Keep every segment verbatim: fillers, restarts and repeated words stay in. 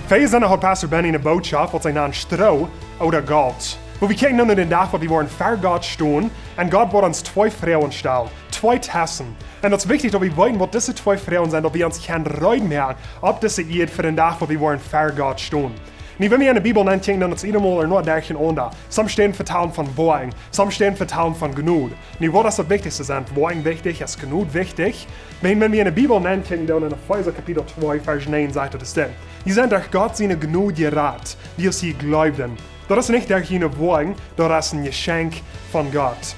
Väaje Sindach haud Pastor Benny eene Bootschoft, waut see nanen Stroo ooda Golt. Wua wie kjikjen nu no dän Dach, waut wie woaren ver Gott stonen, un Gott woat ons twee Froagen stalen, twee Testen. Un daut es wichtich, daut wie weeten, waut dise twee Froagen sent, daut wie ons kjennen reed moaken opp dise Ieed fa dän Dach, waut wie woaren ver Gott stonen. Nu, wan wie enne Bibel nenkjikjen, dan es daut emol noch derchenaunda. Sommje Städen vetalen von Woakjen, sommje Städen vetalen von Jnod. Nu, waut es daut wichtichste? Sent Woakjen wichtich? Es Jnod wichtich? Wan, wan wie enne Bibel nenkjikjen, dan en Efeesa Kapitel twee, Varsch näajen sajcht daut es dit: Jie sent derch Gott siene Jnod jerat, wiels jie jleewden. Daut es nich derch june Woakjen, daut es een Jeschenkj von Gott.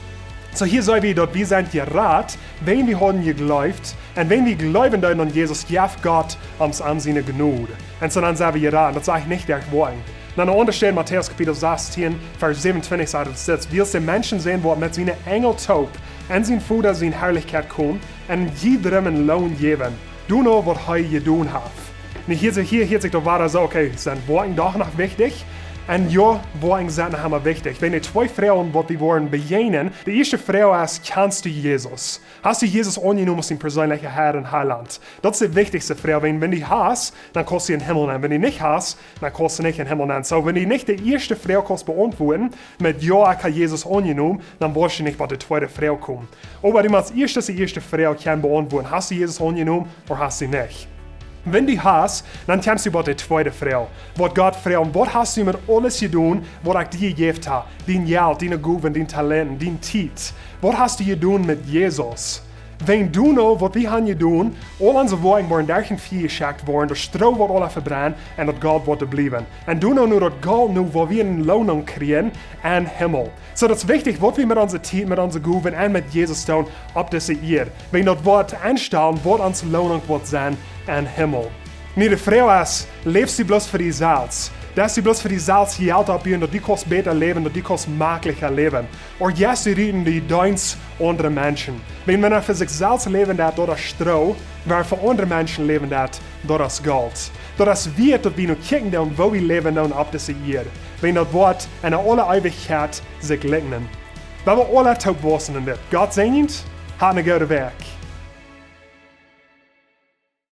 Soo hia seenen wie, daut wie sent jerat, wan wie hauden jejleeft, un wan wie jleewen deeden aun Jesus, jeef Gott ons aun siene Jnod. Un soo dan sent wie jerat, daut sajcht nich derch Woakjen. Dan aun de aundre Städ, Matäus Kapitel sastieen, Varsch säwenuntwintich sajcht daut dit: Wiels de Menschensän woat met siene Enjel toop en sien Voda siene Harlichkjeit komen, un jie däm een Loon jäwen, doano waut hee jedonen haft. Nu, hia, hia hieet sikj daut wada soo, okay, sent Woakjen doch noch wichtich? Un jo, Woakjen sent noch emma wichtich. Wan de twee Froagen, waut wie woaren bejäajnen, de ieeschte Froag es: Kjanst du Jesus? Hast du Jesus aunjenomen aus dien perseenlicha Herr un Heilaunt? Daut es de wichtichste Froag. Wan, wan du hast, dan kaust du em Himmel nenn. Wan du nich hast, dan kaust du nich em Himmel nenn. Soo, wan du nich de ieeschte Froag kaust beauntwuaden met jo, ekj hab Jesus aunjenomen, dan woascht du nich bat de tweede Froag komen. Oba du motst ieescht de ieeschte Froag kjennen beauntwuaden: Hast du Jesus aunjenomen ooda hast du nich? Wan du hast, dan kjemst du bat de tweede Froag, waut Gott froagen: Waut hast du met aules jedonen, waut ekj die jejäft hab? Dien Jelt, diene Gowen, diene Talenten, diene Tiet. Waut hast du jedonen met Jesus? Wan doano, waut wie haben jedonen, aul onse Woakjen woaren derch daut Fia jeschekjt woaren, daut Stroo woat aula vebrennt un daut Golt woat doa bliewen. Un doano, no daut Golt, no woa wie eene Loonunk kjrieen em Himmel. Soo, daut es wichtich, waut wie met onse Tiet, met onse Gowen un met Jesus doonen opp dise Ieed. Wan daut woat enstalen, waut onse Loonunk woat sennen em Himmel. Nu, de Froag es: Läfst du bloos fa die selfst? Deist du bloos fa die selfst Jelt oppbuen, daut du kaust bäta läwen, daut du kaust maklicha läwen? Ooda jeist du rut un du deenst aundre Menschen? Wan, wan eena fa sikj selfst läwen deit, daut es Stroo, oba fa aundre Menschen läwen deit, daut es Golt. Daut es wieet, daut wie nu kjikjen doonen, woo wie läwen doonen opp dise Ieed. Wan daut woat en aule Eewichkjeit sikj likjnen. Wie woaren aula toop wausen en dit. Gott säajent, hab eene goode Wäakj.